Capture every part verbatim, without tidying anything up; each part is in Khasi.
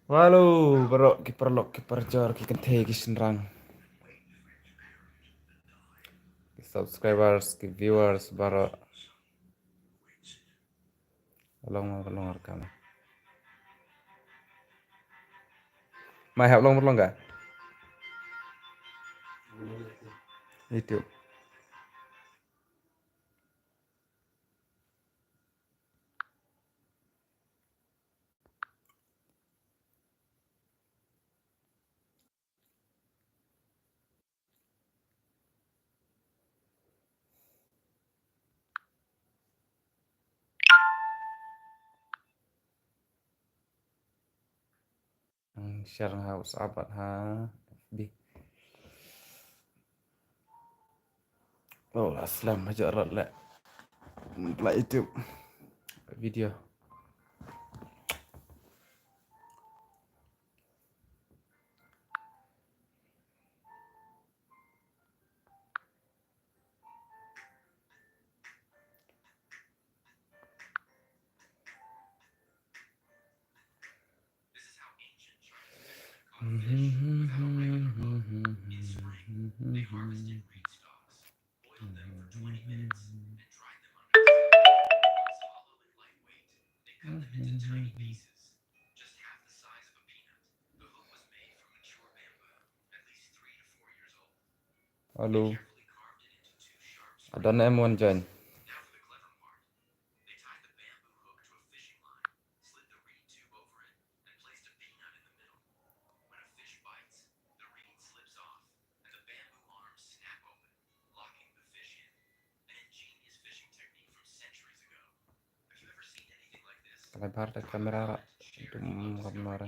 Hello baroh ki paralok ki parajor ki kynthei ki shynrang, ki subscribers ki viewers baroh. Long long long kam. Mai hap long long ka YouTube. Share ha WhatsApp bad ha F B. Oh, la slem ha jot rot leh. Pla YouTube video. Hello. Adon M one join. Kala bar da kamera ra dum kam nora.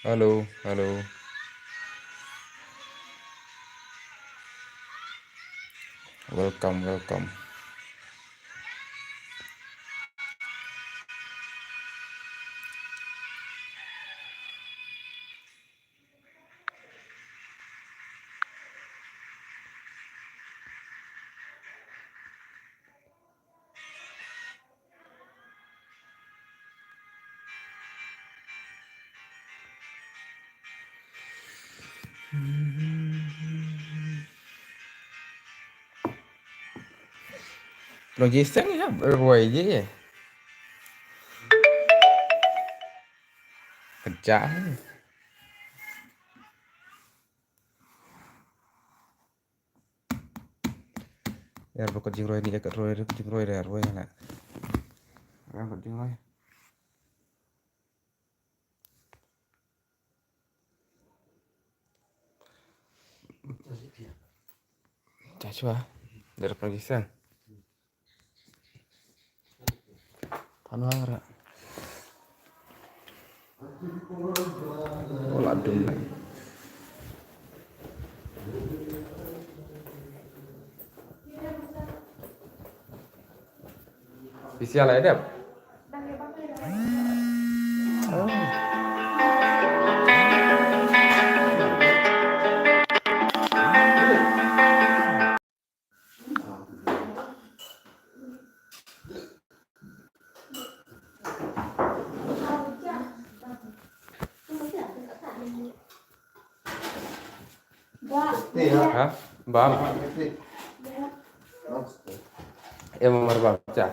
Hello, hello. Welcome, welcome. Long Jason ya, roi je. Kerja. Ïa, ba ka jingroi ni, ïa ka roi, ka jingroi, ïa roi na. Ïa ka jingroi. Joshua, dari pagi san. Panwara. Ola dum lai. Special ai dep. Ha? Bam. Em, mar bam cha.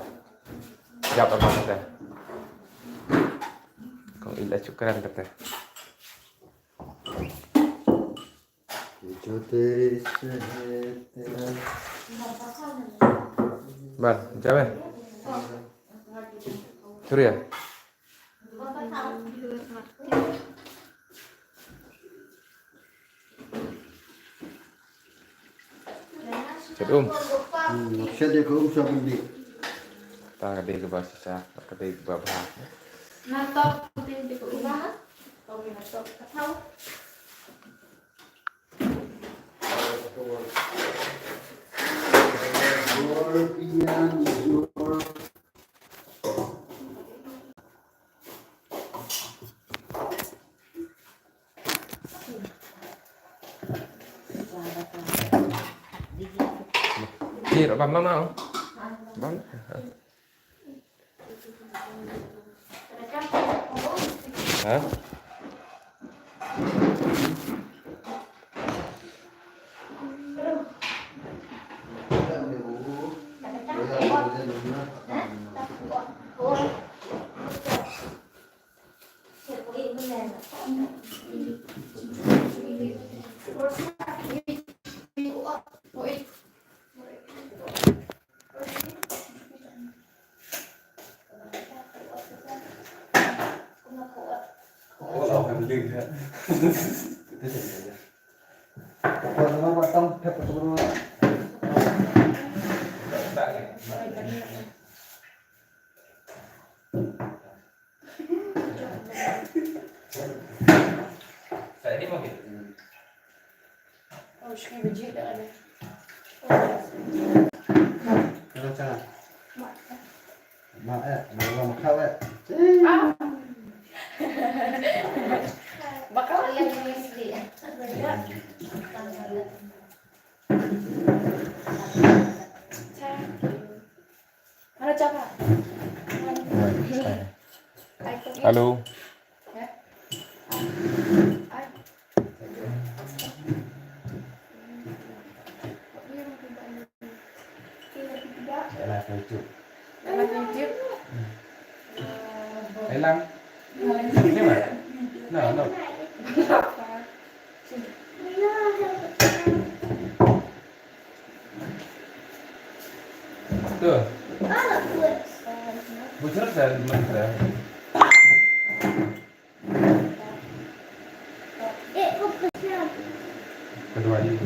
Jap apa kata? Kong ila chukran kata. Bar, jap eh. Surya. Chet um. Hmm, chet dia ke um siapa ni? Ta ka dei kaba shisha, ka dei kaba bha. Na top putih di ke um. Kau ni na top. Kau. Kir, bam lang na. Bam. Ha? Sa ini mungkin. Oh, shi bajik dah ada. Chalo, chalo. Ma eh, ma ma khaw eh. Ah. Bakal yang mesti. Hello. Elang. Ni mana? No, no. Tu. Bocor saya di mana saya? Kedua ini.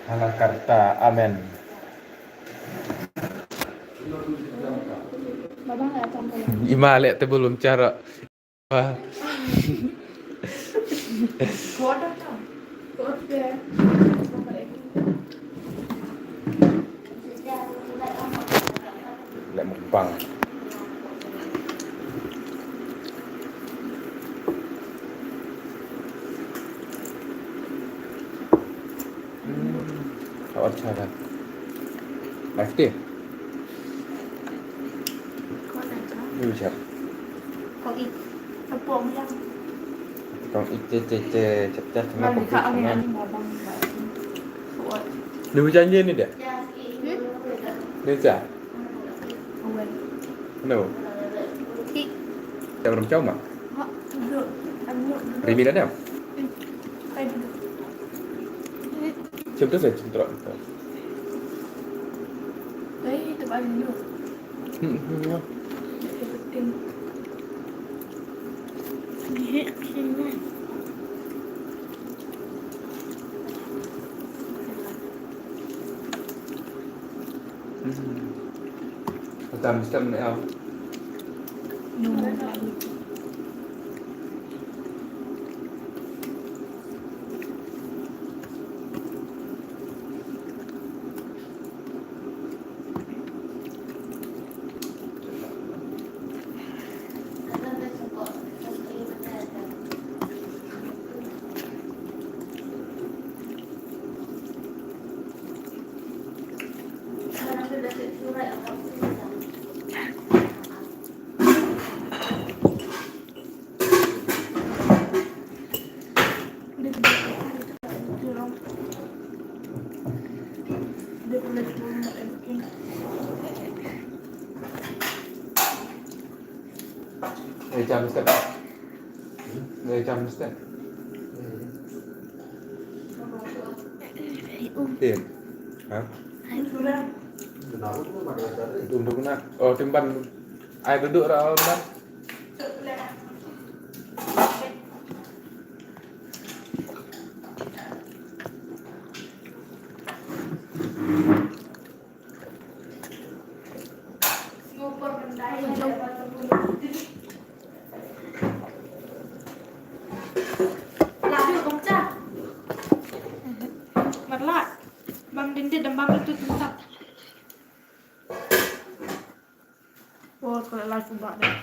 Hala karta, amen. Ima leh te belum cara. Leh mukbang. How अच्छा था। Live tea? Ni macam. Kong ik. Tepung yang. Kong ik, ce, ce, ce, ce, ce, ce, Bang, ce, buka ce, angin, ce. Angin, bang, bang. Kuat. Ni macam je ni dia? Hmm? Ni macam? Awal. No. Ik. Tak berapa macam mak? Mak, duduk. Angin, duduk. Rimi dah dah? Hmm. Chim tu sa chim trok tu. Dai tu bang dulu. Hmm, hmm, ya. Tam stem ne am. Eh, jam step. Eh, jam step. Eh. Ha? Dum dum na. Oh, timban. Ai duduk ra na. Marla, bam dindit dan bam itu tempat. Oh, kalau live buka deh.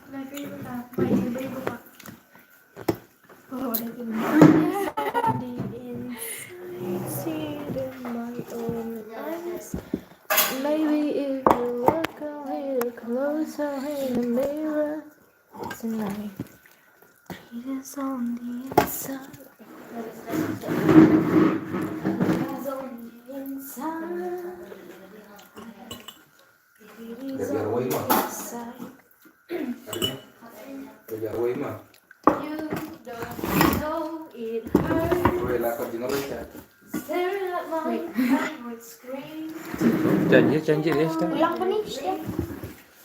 Live ini buka. Main ini buka. Oh, ada ini. The inside, see it in my own eyes. Maybe if you look a little closer in the mirror tonight. It is on the inside. It is on the inside. It is on the inside. You don't know it hurts. Staring at my heart with screams. Janji, janji, ya, sudah. Ulang apa ni? Sudah.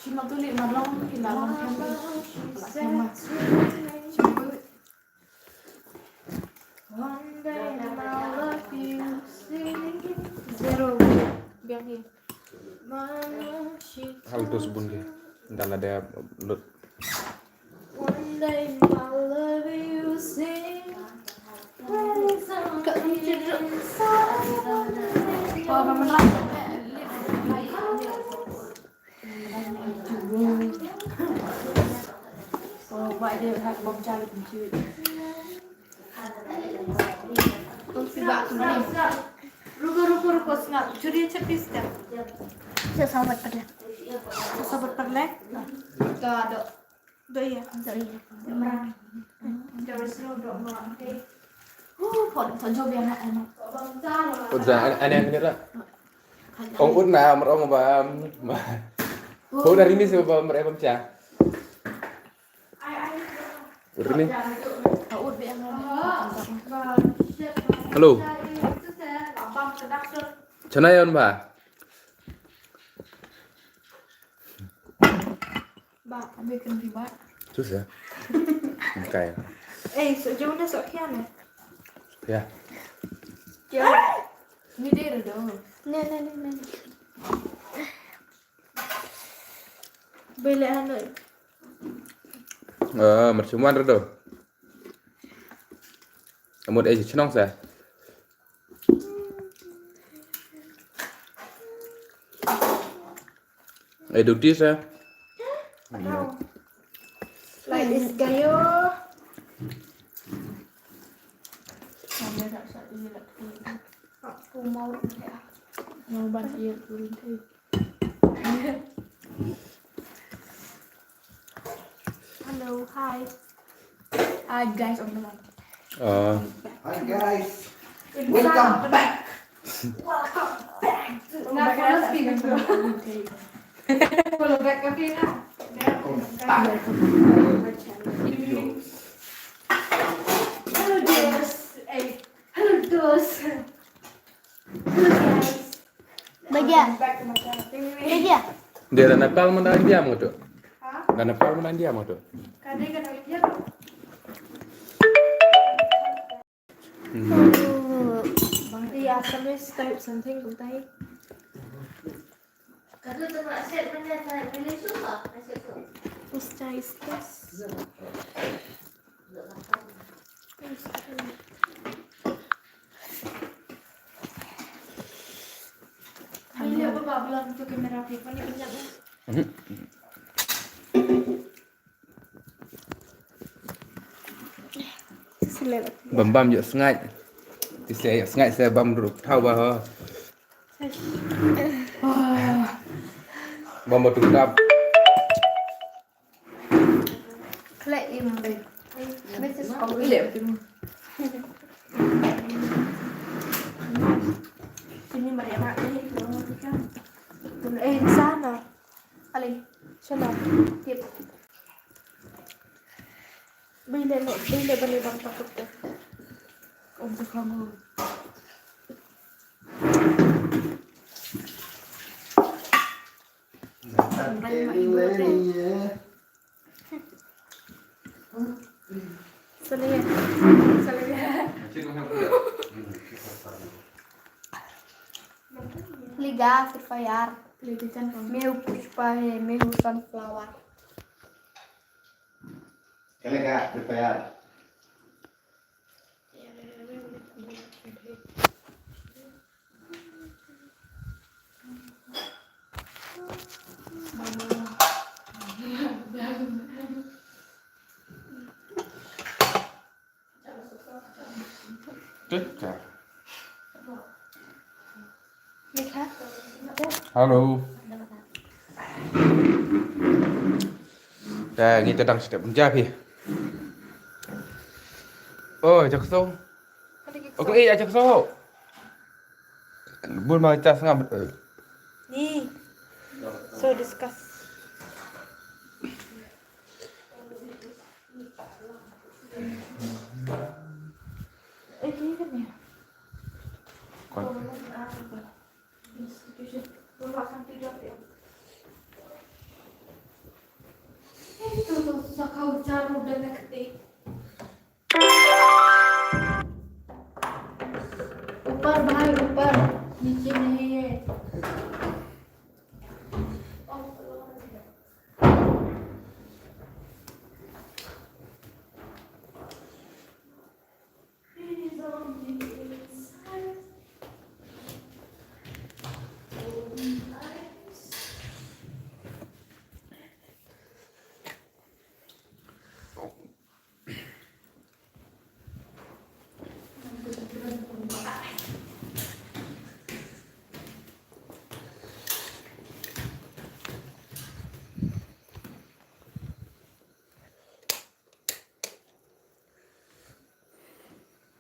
Cuma tu lek malam kita makan. Cuma tu. One day my love you sing. Zero. Biang ni. Hal tu sebun dia. Dah lah dia lut. One day my love you sing. Kat kunci dulu. Oh, abang menang. Oh, buat dia hak bom cari kunci. Ruko, ruko, ruko, sngap. Curi chapis dah. Sa sabat pade. Sa sabat pade. Ka dok. Dok iya. Dok iya. Dok merah. Terus lu dok merah. Okey. Uh, pot sa jo biang nak anak. Udah, an- aneh ni lah. Ong ut na, mer ong ba. Ho dari ni sebab mer em cha. Ut ni. Hello. Chana yon ba. Ba, ambil kan riba. Sus ya. Bukai. Eh, so jauh dah sok kian eh. Ya. Ya. Ni dia dah. Ni, ni, ni, ni. Bele anu. Ah, mercuman dah. Amut eh chnong sa. Eh, duty sa. Like this guy yo. Aku mau ya. Mau ban iya turun tu. Hello, hi. Hi guys, on the mic. Uh, Hi guys. Welcome back. Welcome back to my channel. Follow back kami na. Welcome back. Hello, dears. Eh, hello, dears. Dia. Dia dah nakal mana dia mau tu. Dah nakal mana dia mau tu. Hmm. Oh, bang, the Assamese type something, kumtai. Mesti is. Ini apa babelam tu kamera, apa ni banyak ni? Mhm. Bam bam ïohsngaid. Te sa ïohsngaid sa bam ruh thaw ba ho. Bam ba tu dap. Khleh im dei. Message kong khleh im. Sini mariah mak ni. Eh, sana. Alin. Sana. Tip. Bile no, bile bale bang takut tu. Om tu kamu. Liga Free Fire. Liga kan. Mehu Pushpa hai, mehu Sunflower. Kale ka Free Fire. Teka. Hello. Dah, ngi tadang step menjah phi. Oh, jaksong. Okay, eh, jaksong. Bun ma jas ngam. Ni. So discuss. Eh, ini kan ya? Kon. ऊपर भाई, ऊपर, नीचे नहीं है।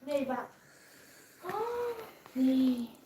Nei ba. Nei.